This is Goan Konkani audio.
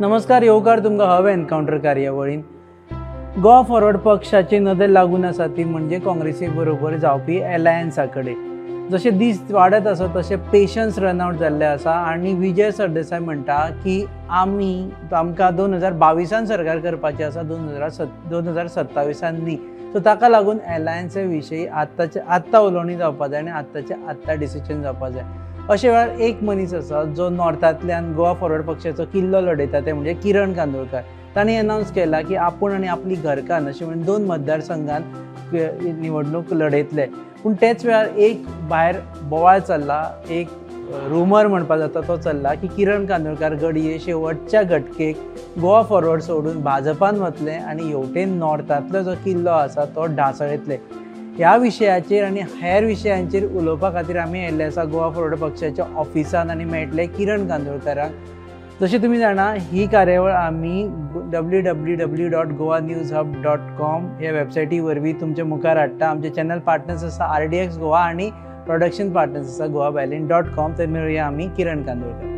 नमस्कार, येवकार तुमकां हव एनकावंटर कार्यावळीन. गोवा फॉरवर्ड पक्षाची नदर लागून आसा ती म्हणजे काँग्रेसी बरोबर जावपी एलायन्सा कडेन. जशे दीस वाडत आसा तशें पेशन्स रन आवट जाल्ले आसा आनी विजय सरदेसाय म्हणटा की आमी आमकां 2022 सरकार करपाचें आसा, 2027 न्ही. सो ताका लागून एलायन्सा विशयी आत्ताचे आत्तां उलोवणी जावपा जाय आनी आत्ताचे आत्तां डिसिजन जावपा जाय. अशे वेळार एक मनीस आसा जो नॉर्थांतल्यान गोवा फॉरवर्ड पक्षाचो किल्लो लढयता, ते म्हणजे किरण कांदोळकर. तांणी अनावन्स केला की आपूण आनी आपली घरकान्न अशें म्हणून 2 मतदारसंघान निवडणूक लढयतले. पूण तेच वेळार एक भायर बोवाळ चल्ला, एक रुमर म्हणपा जाता तो चल्ला की किरण कांदोळकर घडये शेवटच्या घटकेक गोवा फॉरवर्ड सोडून भाजपान वतले आनी हेवटेन नॉर्थांतलो जो किल्लो आसा तो ढासळयतले. ह्या विशयाचेर आनी हेर विशयांचेर उलोवपा खातीर आमी आयिल्ले आसा गोवा फॉरवर्ड पक्षाच्या ऑफिसान आनी मेळटले किरण कांदोळकराक. जशें तुमी जाणा, ही कार्यावळ आमी www.goanewshub.com ह्या वेबसायटी वरवीं तुमच्या मुखार हाडटा. आमचे चॅनल पार्टनर्स आसा RDX Goa आनी प्रोडक्शन पार्टनर्स आसा goabyline.com. थंय मेळुया आमी किरण कांदोळकर.